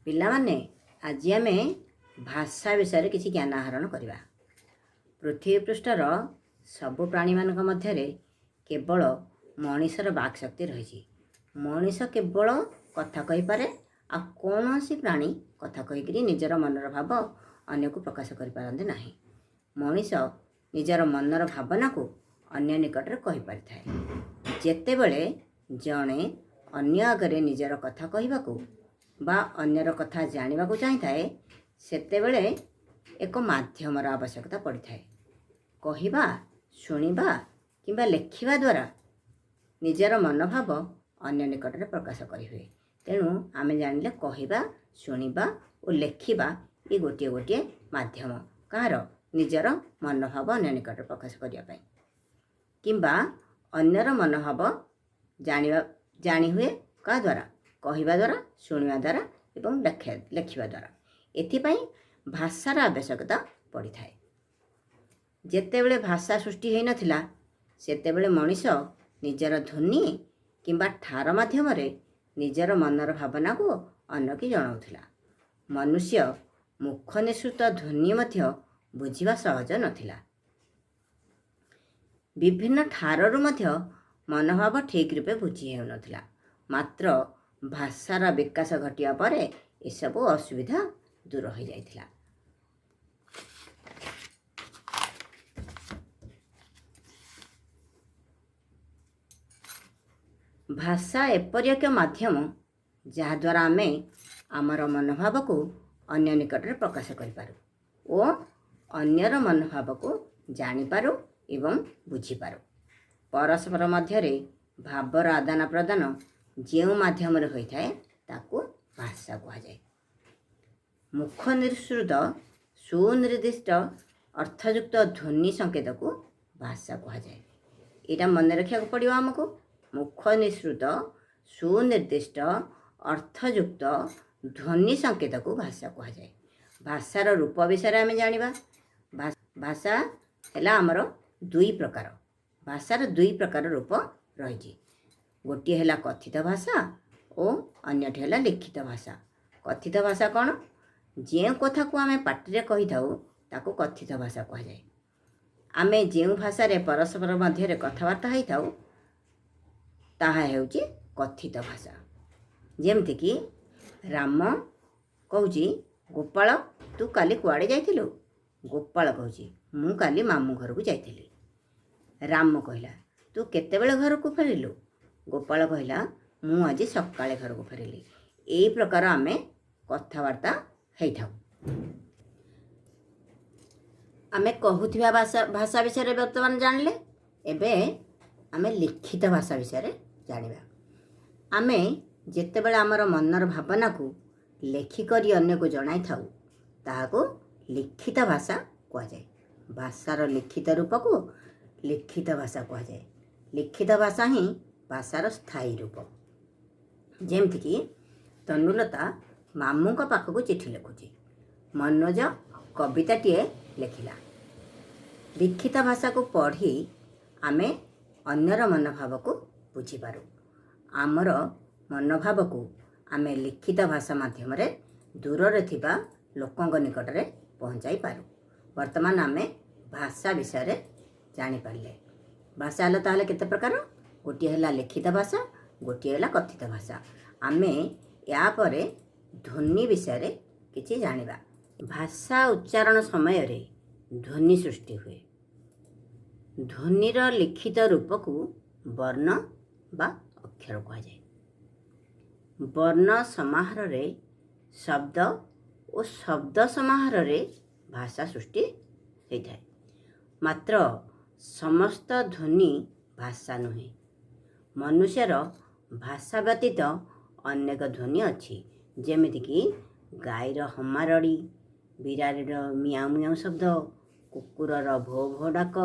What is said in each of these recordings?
ପିଲାମାନେ, ଆଜି ଆମେ ଭାଷା ବିଷୟରେ କିଛି ଜ୍ଞାନ ଆହରଣ କରିବା। ପୃଥିବୀ ପୃଷ୍ଠର ସବୁ ପ୍ରାଣୀମାନଙ୍କ ମଧ୍ୟରେ କେବଳ ମଣିଷର ବାକ୍ ଶକ୍ତି ରହିଛି। ମଣିଷ କେବଳ କଥା କହିପାରେ। ଆଉ କୌଣସି ପ୍ରାଣୀ କଥା କହିକିରି ନିଜର ମନର ଭାବ ଅନ୍ୟକୁ ପ୍ରକାଶ କରିପାରନ୍ତି ନାହିଁ। ମଣିଷ ନିଜର ମନର ଭାବନାକୁ ଅନ୍ୟ ନିକଟରେ କହିପାରିଥାଏ। ଯେତେବେଳେ ଜଣେ ଅନ୍ୟ ଆଗରେ ନିଜର କଥା କହିବାକୁ ବା ଅନ୍ୟର କଥା ଜାଣିବାକୁ ଚାହିଁଥାଏ, ସେତେବେଳେ ଏକ ମାଧ୍ୟମର ଆବଶ୍ୟକତା ପଡ଼ିଥାଏ। କହିବା, ଶୁଣିବା କିମ୍ବା ଲେଖିବା ଦ୍ୱାରା ନିଜର ମନୋଭାବ ଅନ୍ୟ ନିକଟରେ ପ୍ରକାଶ କରିହୁଏ। ତେଣୁ ଆମେ ଜାଣିଲେ, କହିବା, ଶୁଣିବା ଓ ଲେଖିବା ଏ ଗୋଟିଏ ଗୋଟିଏ ମାଧ୍ୟମ। କାହାର? ନିଜର ମନୋଭାବ ଅନ୍ୟ ନିକଟରେ ପ୍ରକାଶ କରିବା ପାଇଁ କିମ୍ବା ଅନ୍ୟର ମନୋଭାବ ଜାଣିବା ଜାଣି ହୁଏ। କାହା ଦ୍ୱାରା? କହିବା ଦ୍ୱାରା, ଶୁଣିବା ଦ୍ୱାରା ଏବଂ ଲେଖିବା ଦ୍ୱାରା। ଏଥିପାଇଁ ଭାଷାର ଆବଶ୍ୟକତା ପଡ଼ିଥାଏ। ଯେତେବେଳେ ଭାଷା ସୃଷ୍ଟି ହୋଇନଥିଲା, ସେତେବେଳେ ମଣିଷ ନିଜର ଧ୍ୱନି କିମ୍ବା ଠାର ମାଧ୍ୟମରେ ନିଜର ମନର ଭାବନାକୁ ଅନ୍ୟକୁ ଜଣାଉଥିଲା। ମନୁଷ୍ୟ ମୁଖ ନିଃସୃତ ଧ୍ୱନି ମଧ୍ୟ ବୁଝିବା ସହଜ ନଥିଲା। ବିଭିନ୍ନ ଠାରରୁ ମଧ୍ୟ ମନୋଭାବ ଠିକ୍ ରୂପେ ବୁଝି ହେଉନଥିଲା। ମାତ୍ର ଭାଷାର ବିକାଶ ଘଟିବା ପରେ ଏସବୁ ଅସୁବିଧା ଦୂର ହୋଇଯାଇଥିଲା। ଭାଷା ଏପରି ଏକ ମାଧ୍ୟମ, ଯାହାଦ୍ୱାରା ଆମେ ଆମର ମନୋଭାବକୁ ଅନ୍ୟ ନିକଟରେ ପ୍ରକାଶ କରିପାରୁ ଓ ଅନ୍ୟର ମନୋଭାବକୁ ଜାଣିପାରୁ ଏବଂ ବୁଝିପାରୁ। ପରସ୍ପର ମଧ୍ୟରେ ଭାବର ଆଦାନ ପ୍ରଦାନ ଯେଉଁ ମାଧ୍ୟମରେ ହୋଇଥାଏ, ତାକୁ ଭାଷା କୁହାଯାଏ। ମୁଖ ନିଃସୃତ ସୁନିର୍ଦ୍ଦିଷ୍ଟ ଅର୍ଥଯୁକ୍ତ ଧ୍ୱନି ସଂକେତକୁ ଭାଷା କୁହାଯାଏ। ଏଇଟା ମନେ ରଖିବାକୁ ପଡ଼ିବ ଆମକୁ। ମୁଖ ନିଃସୃତ ସୁନିର୍ଦ୍ଦିଷ୍ଟ ଅର୍ଥଯୁକ୍ତ ଧ୍ୱନି ସଂକେତକୁ ଭାଷା କୁହାଯାଏ। ଭାଷାର ରୂପ ବିଷୟରେ ଆମେ ଜାଣିବା। ଭାଷା ହେଲା ଆମର ଦୁଇ ପ୍ରକାର। ଭାଷାର ଦୁଇ ପ୍ରକାର ରୂପ ରହିଛି। ଗୋଟିଏ ହେଲା କଥିତ ଭାଷା ଓ ଅନ୍ୟଟି ହେଲା ଲିଖିତ ଭାଷା। କଥିତ ଭାଷା କ'ଣ? ଯେଉଁ କଥାକୁ ଆମେ ପାଟିରେ କହିଥାଉ, ତାକୁ କଥିତ ଭାଷା କୁହାଯାଏ। ଆମେ ଯେଉଁ ଭାଷାରେ ପରସ୍ପର ମଧ୍ୟରେ କଥାବାର୍ତ୍ତା ହୋଇଥାଉ, ତାହା ହେଉଛି କଥିତ ଭାଷା। ଯେମିତିକି ରାମ କହୁଛି, "ଗୋପାଳ, ତୁ କାଲି କୁଆଡ଼େ ଯାଇଥିଲୁ?" ଗୋପାଳ କହୁଛି, "ମୁଁ କାଲି ମାମୁଁ ଘରକୁ ଯାଇଥିଲି।" ରାମ କହିଲା, "ତୁ କେତେବେଳେ ଘରକୁ ଫେରିଲୁ?" ଗୋପାଳ କହିଲା, "ମୁଁ ଆଜି ସକାଳେ ଘରକୁ ଫେରିଲି।" ଏଇ ପ୍ରକାର ଆମେ କଥାବାର୍ତ୍ତା ହେଇଥାଉ। ଆମେ କହୁଥିବା ଭାଷା ବିଷୟରେ ବର୍ତ୍ତମାନ ଜାଣିଲେ। ଏବେ ଆମେ ଲିଖିତ ଭାଷା ବିଷୟରେ ଜାଣିବା। ଆମେ ଯେତେବେଳେ ଆମର ମନର ଭାବନାକୁ ଲେଖିକରି ଅନ୍ୟକୁ ଜଣାଇଥାଉ, ତାହାକୁ ଲିଖିତ ଭାଷା କୁହାଯାଏ। ଭାଷାର ଲିଖିତ ରୂପକୁ ଲିଖିତ ଭାଷା କୁହାଯାଏ। ଲିଖିତ ଭାଷା ହିଁ ଭାଷାର ସ୍ଥାୟୀ ରୂପ। ଯେମିତିକି ତନୁଲତା ମାମୁଁଙ୍କ ପାଖକୁ ଚିଠି ଲେଖୁଛି। ମନୋଜ କବିତାଟିଏ ଲେଖିଲା। ଲିଖିତ ଭାଷାକୁ ପଢ଼ି ଆମେ ଅନ୍ୟର ମନୋଭାବକୁ ବୁଝିପାରୁ। ଆମର ମନୋଭାବକୁ ଆମେ ଲିଖିତ ଭାଷା ମାଧ୍ୟମରେ ଦୂରରେ ଥିବା ଲୋକଙ୍କ ନିକଟରେ ପହଞ୍ଚାଇ ପାରୁ। ବର୍ତ୍ତମାନ ଆମେ ଭାଷା ବିଷୟରେ ଜାଣିପାରିଲେ। ଭାଷା ହେଲା ତାହେଲେ କେତେ ପ୍ରକାର? ଗୋଟିଏ ହେଲା ଲିଖିତ ଭାଷା, ଗୋଟିଏ ହେଲା କଥିତ ଭାଷା। ଆମେ ୟା ପରେ ଧ୍ୱନି ବିଷୟରେ କିଛି ଜାଣିବା। ଭାଷା ଉଚ୍ଚାରଣ ସମୟରେ ଧ୍ୱନି ସୃଷ୍ଟି ହୁଏ। ଧ୍ୱନିର ଲିଖିତ ରୂପକୁ ବର୍ଣ୍ଣ ବା ଅକ୍ଷର କୁହାଯାଏ। ବର୍ଣ୍ଣ ସମାହାରରେ ଶବ୍ଦ ଓ ଶବ୍ଦ ସମାହାରରେ ଭାଷା ସୃଷ୍ଟି ହୋଇଥାଏ। ମାତ୍ର ସମସ୍ତ ଧ୍ୱନି ଭାଷା ନୁହେଁ। ମନୁଷ୍ୟର ଭାଷା ବ୍ୟତୀତ ଅନେକ ଧ୍ୱନି ଅଛି, ଯେମିତିକି ଗାଈର ହମାରଡ଼ି, ବିରାଡ଼ିର ମିଆଁ ମିଆଁ ଶବ୍ଦ, କୁକୁରର ଭୋ ଭୋ ଡାକ,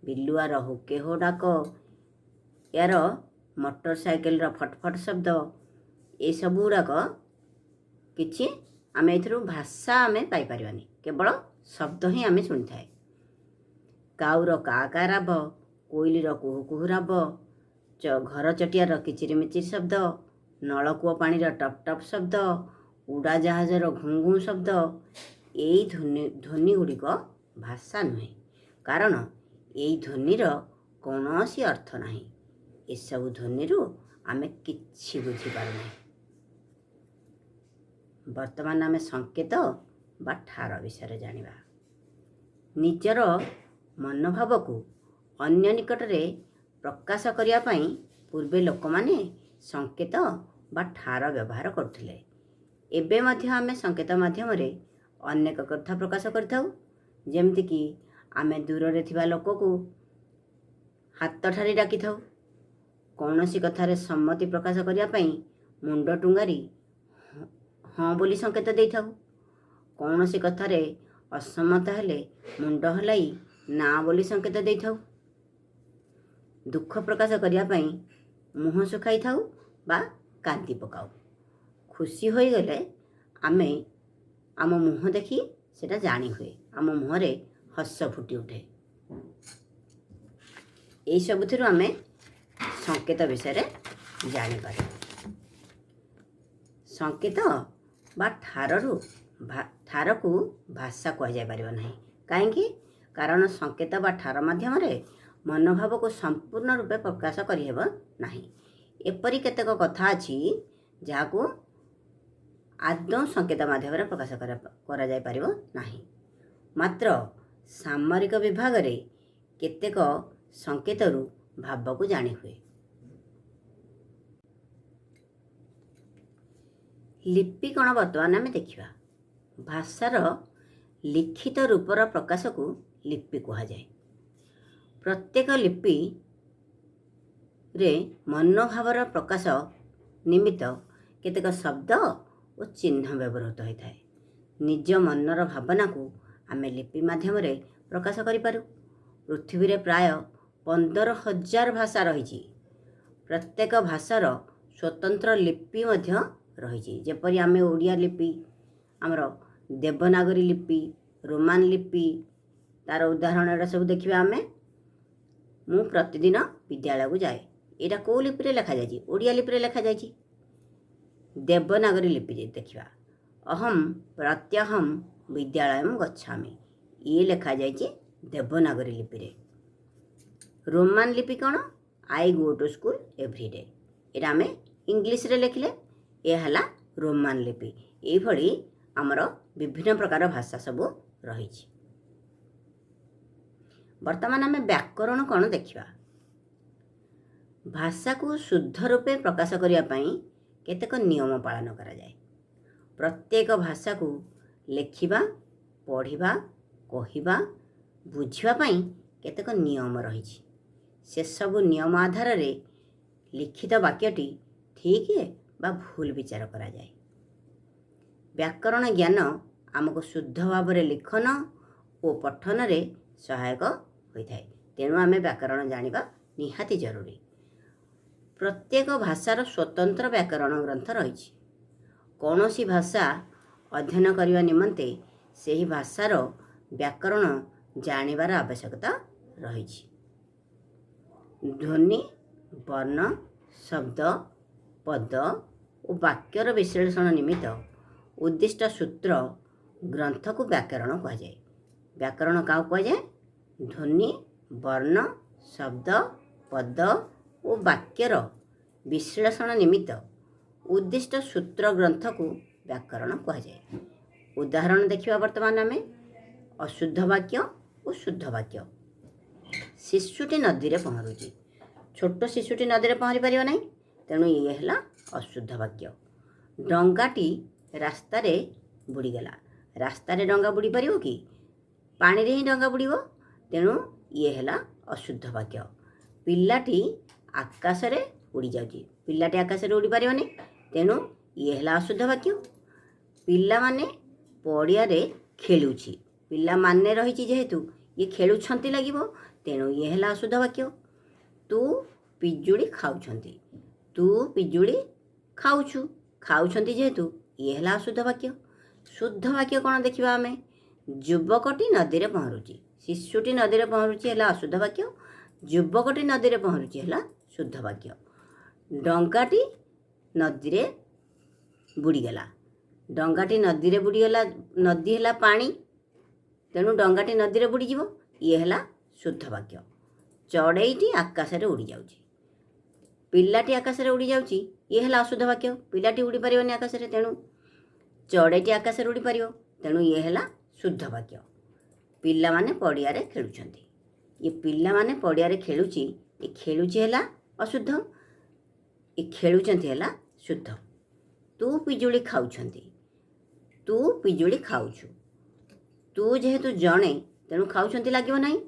ବିଲୁଆର ହୁକେ ହୋ ଡାକ, ଏହାର ମଟର ସାଇକେଲର ଫଟଫଟ ଶବ୍ଦ। ଏସବୁ ଗୁଡ଼ାକ କିଛି ଆମେ ଏଥିରୁ ଭାଷା ଆମେ ପାଇପାରିବାନି, କେବଳ ଶବ୍ଦ ହିଁ ଆମେ ଶୁଣିଥାଏ। କାଉର କା କା ରାବ, କୋଇଲିର କୁହୁ କୁହୁ ରାବ, ଘର ଚଟିଆର କିଚିରିମିଚିରି ଶବ୍ଦ, ନଳକୂଅ ପାଣିର ଟପ୍ ଟପ୍ ଶବ୍ଦ, ଉଡ଼ାଜାହାଜର ଘୁଁ ଘୁଁ ଶବ୍ଦ, ଏଇ ଧ୍ୱନି ଗୁଡ଼ିକ ଭାଷା ନୁହେଁ, କାରଣ ଏଇ ଧ୍ୱନିର କୌଣସି ଅର୍ଥ ନାହିଁ। ଏସବୁ ଧ୍ୱନିରୁ ଆମେ କିଛି ବୁଝିପାରୁନାହିଁ। ବର୍ତ୍ତମାନ ଆମେ ସଂକେତ ବା ଠାର ବିଷୟରେ ଜାଣିବା। ନିଜର ମନୋଭାବକୁ ଅନ୍ୟ ନିକଟରେ ପ୍ରକାଶ କରିବା ପାଇଁ ପୂର୍ବେ ଲୋକମାନେ ସଂକେତ ବା ଠାର ବ୍ୟବହାର କରୁଥିଲେ। ଏବେ ମଧ୍ୟ ଆମେ ସଂକେତ ମାଧ୍ୟମରେ ଅନେକ କଥା ପ୍ରକାଶ କରିଥାଉ। ଯେମିତିକି ଆମେ ଦୂରରେ ଥିବା ଲୋକକୁ ହାତ ଠାରି ଡାକିଥାଉ। କୌଣସି କଥାରେ ସମ୍ମତି ପ୍ରକାଶ କରିବା ପାଇଁ ମୁଣ୍ଡ ଟୁଙ୍ଗାରି ହଁ ବୋଲି ସଂକେତ ଦେଇଥାଉ। କୌଣସି କଥାରେ ଅସମ୍ମତ ହେଲେ ମୁଣ୍ଡ ହଲାଇ ନା ବୋଲି ସଂକେତ ଦେଇଥାଉ। ଦୁଃଖ ପ୍ରକାଶ କରିବା ପାଇଁ ମୁହଁ ଶୁଖାଇଥାଉ ବା କାନ୍ଦି ପକାଉ। ଖୁସି ହୋଇଗଲେ ଆମେ ଆମ ମୁହଁ ଦେଖି ସେଇଟା ଜାଣି ହୁଏ, ଆମ ମୁହଁରେ ହସ ଫୁଟି ଉଠେ। ଏଇସବୁଥିରୁ ଆମେ ସଂକେତ ବିଷୟରେ ଜାଣିପାରୁ। ସଂକେତ ବା ଠାରକୁ ଭାଷା କୁହାଯାଇପାରିବ ନାହିଁ। କାହିଁକି? କାରଣ ସଂକେତ ବା ଠାର ମାଧ୍ୟମରେ ମନୋଭାବକୁ ସମ୍ପୂର୍ଣ୍ଣ ରୂପେ ପ୍ରକାଶ କରିହେବ ନାହିଁ। ଏପରି କେତେକ କଥା ଅଛି, ଯାହାକୁ ଆଦୌ ସଂକେତ ମାଧ୍ୟମରେ ପ୍ରକାଶ କରାଯାଇପାରିବ ନାହିଁ। ମାତ୍ର ସାମରିକ ବିଭାଗରେ କେତେକ ସଂକେତରୁ ଭାବକୁ ଜାଣି ହୁଏ। ଲିପି କ'ଣ, ବର୍ତ୍ତମାନ ଆମେ ଦେଖିବା। ଭାଷାର ଲିଖିତ ରୂପର ପ୍ରକାଶକୁ ଲିପି କୁହାଯାଏ। ପ୍ରତ୍ୟେକ ଲିପିରେ ମନୋଭାବର ପ୍ରକାଶ ନିମିତ୍ତ କେତେକ ଶବ୍ଦ ଓ ଚିହ୍ନ ବ୍ୟବହୃତ ହୋଇଥାଏ। ନିଜ ମନର ଭାବନାକୁ ଆମେ ଲିପି ମାଧ୍ୟମରେ ପ୍ରକାଶ କରିପାରୁ। ପୃଥିବୀରେ ପ୍ରାୟ 15,000 ଭାଷା ରହିଛି। ପ୍ରତ୍ୟେକ ଭାଷାର ସ୍ୱତନ୍ତ୍ର ଲିପି ମଧ୍ୟ ରହିଛି। ଯେପରି ଆମେ ଓଡ଼ିଆ ଲିପି, ଆମର ଦେବନାଗରୀ ଲିପି, ରୋମାନ ଲିପି, ତା'ର ଉଦାହରଣ ଏଗୁଡ଼ା ସବୁ ଦେଖିବା ଆମେ। ମୁଁ ପ୍ରତିଦିନ ବିଦ୍ୟାଳୟକୁ ଯାଏ। ଏଇଟା କେଉଁ ଲିପିରେ ଲେଖାଯାଇଛି? ଓଡ଼ିଆ ଲିପିରେ ଲେଖାଯାଇଛି, ଦେବନାଗରୀ ଲିପିରେ ଦେଖିବା। ଅହମ୍ ପ୍ରତ୍ୟହମ୍ ବିଦ୍ୟାଳୟಂ ଗଚ୍ଛାମି, ଇଏ ଲେଖାଯାଇଛି ଦେବନାଗରୀ ଲିପିରେ। ରୋମାନ ଲିପି କ'ଣ? I go to school every day। ଏଇଟା ଆମେ ଇଂଲିଶରେ ଲେଖିଲେ, ଏହା ହେଲା ରୋମାନ ଲିପି। ଏଇଭଳି ଆମର ବିଭିନ୍ନ ପ୍ରକାର ଭାଷା ସବୁ ରହିଛି। ବର୍ତ୍ତମାନ ଆମେ ବ୍ୟାକରଣ କ'ଣ ଦେଖିବା। ଭାଷାକୁ ଶୁଦ୍ଧ ରୂପେ ପ୍ରକାଶ କରିବା ପାଇଁ କେତେକ ନିୟମ ପାଳନ କରାଯାଏ। ପ୍ରତ୍ୟେକ ଭାଷାକୁ ଲେଖିବା, ପଢ଼ିବା, କହିବା, ବୁଝିବା ପାଇଁ କେତେକ ନିୟମ ରହିଛି। ସେସବୁ ନିୟମ ଆଧାରରେ ଲିଖିତ ବାକ୍ୟଟି ଠିକ୍ ବା ଭୁଲ ବିଚାର କରାଯାଏ। ବ୍ୟାକରଣ ଜ୍ଞାନ ଆମକୁ ଶୁଦ୍ଧ ଭାବରେ ଲିଖନ ଓ ପଠନରେ ସହାୟକ ହୋଇଥାଏ। ତେଣୁ ଆମେ ବ୍ୟାକରଣ ଜାଣିବା ନିହାତି ଜରୁରୀ। ପ୍ରତ୍ୟେକ ଭାଷାର ସ୍ୱତନ୍ତ୍ର ବ୍ୟାକରଣ ଗ୍ରନ୍ଥ ରହିଛି। କୌଣସି ଭାଷା ଅଧ୍ୟୟନ କରିବା ନିମନ୍ତେ ସେହି ଭାଷାର ବ୍ୟାକରଣ ଜାଣିବାର ଆବଶ୍ୟକତା ରହିଛି। ଧ୍ୱନି, ବର୍ଣ୍ଣ, ଶବ୍ଦ, ପଦ ଓ ବାକ୍ୟର ବିଶ୍ଳେଷଣ ନିମିତ୍ତ ଉଦ୍ଦିଷ୍ଟ ସୂତ୍ର ଗ୍ରନ୍ଥକୁ ବ୍ୟାକରଣ କୁହାଯାଏ। ବ୍ୟାକରଣ କାହାକୁ କୁହାଯାଏ? ଧ୍ୱନି, ବର୍ଣ୍ଣ, ଶବ୍ଦ, ପଦ ଓ ବାକ୍ୟର ବିଶ୍ଳେଷଣ ନିମିତ୍ତ ଉଦ୍ଦିଷ୍ଟ ସୂତ୍ର ଗ୍ରନ୍ଥକୁ ବ୍ୟାକରଣ କୁହାଯାଏ। ଉଦାହରଣ ଦେଖିବା ବର୍ତ୍ତମାନ ଆମେ, ଅଶୁଦ୍ଧ ବାକ୍ୟ ଓ ଶୁଦ୍ଧ ବାକ୍ୟ। ଶିଶୁଟି ନଦୀରେ ପହଁରୁଛି। ଛୋଟ ଶିଶୁଟି ନଦୀରେ ପହଁରି ପାରିବ ନାହିଁ, ତେଣୁ ଇଏ ହେଲା ଅଶୁଦ୍ଧ ବାକ୍ୟ। ଡଙ୍ଗାଟି ରାସ୍ତାରେ ବୁଡ଼ିଗଲା। ରାସ୍ତାରେ ଡଙ୍ଗା ବୁଡ଼ି ପାରିବ କି? ପାଣିରେ ହିଁ ଡଙ୍ଗା ବୁଡ଼ିବ। ତେଣୁ ଇଏ ହେଲା ଅଶୁଦ୍ଧ ବାକ୍ୟ। ପିଲାଟି ଆକାଶରେ ଉଡ଼ି ଯାଉଛି। ପିଲାଟି ଆକାଶରେ ଉଡ଼ି ପାରିବନି, ତେଣୁ ଇଏ ହେଲା ଅଶୁଦ୍ଧ ବାକ୍ୟ। ପିଲାମାନେ ପଡ଼ିଆରେ ଖେଳୁଛି। ପିଲାମାନେ ରହିଛି ଯେହେତୁ, ଇଏ ଖେଳୁଛନ୍ତି ଲାଗିବ, ତେଣୁ ଇଏ ହେଲା ଅଶୁଦ୍ଧ ବାକ୍ୟ। ତୁ ପିଜୁଳି ଖାଉଛନ୍ତି। ତୁ ପିଜୁଳି ଖାଉଛୁ। ଖାଉଛନ୍ତି ଯେହେତୁ, ଇଏ ହେଲା ଅଶୁଦ୍ଧ ବାକ୍ୟ। ଶୁଦ୍ଧ ବାକ୍ୟ କ'ଣ ଦେଖିବା ଆମେ। ଯୁବକଟି ନଦୀରେ ପହଁରୁଛି। ଶିଶୁଟି ନଦୀରେ ପହଁରୁଛି ହେଲା ଅଶୁଦ୍ଧ ବାକ୍ୟ। ଯୁବକଟି ନଦୀରେ ପହଁରୁଛି ହେଲା ଶୁଦ୍ଧ ବାକ୍ୟ। ଡଙ୍ଗାଟି ନଦୀରେ ବୁଡ଼ିଗଲା। ଡଙ୍ଗାଟି ନଦୀରେ ବୁଡ଼ିଗଲା। ନଦୀ ହେଲା ପାଣି, ତେଣୁ ଡଙ୍ଗାଟି ନଦୀରେ ବୁଡ଼ିଯିବ। ଇଏ ହେଲା ଶୁଦ୍ଧ ବାକ୍ୟ। ଚଢ଼େଇଟି ଆକାଶରେ ଉଡ଼ିଯାଉଛି। ପିଲାଟି ଆକାଶରେ ଉଡ଼ିଯାଉଛି, ଇଏ ହେଲା ଅଶୁଦ୍ଧ ବାକ୍ୟ। ପିଲାଟି ଉଡ଼ିପାରିବନି ଆକାଶରେ, ତେଣୁ ଚଢ଼େଇଟି ଆକାଶରେ ଉଡ଼ିପାରିବ। ତେଣୁ ଇଏ ହେଲା ଶୁଦ୍ଧ ବାକ୍ୟ। ପିଲାମାନେ ପଡ଼ିଆରେ ଖେଳୁଛନ୍ତି। ଇଏ ପିଲାମାନେ ପଡ଼ିଆରେ ଖେଳୁଛି, ଏ ଖେଳୁଛି ହେଲା ଅଶୁଦ୍ଧ, ଏ ଖେଳୁଛନ୍ତି ହେଲା ଶୁଦ୍ଧ। ତୁ ପିଜୁଳି ଖାଉଛନ୍ତି। ତୁ ପିଜୁଳି ଖାଉଛୁ। ତୁ ଯେହେତୁ ଜଣେ, ତେଣୁ ଖାଉଛନ୍ତି ଲାଗିବ ନାହିଁ।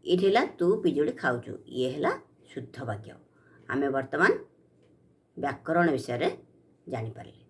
ଏଇଠି ହେଲା ତୁ ପିଜୁଳି ଖାଉଛୁ, ଇଏ ହେଲା ଶୁଦ୍ଧ ବାକ୍ୟ। ଆମେ ବର୍ତ୍ତମାନ ବ୍ୟାକରଣ ବିଷୟରେ ଜାଣିପାରିଲେ।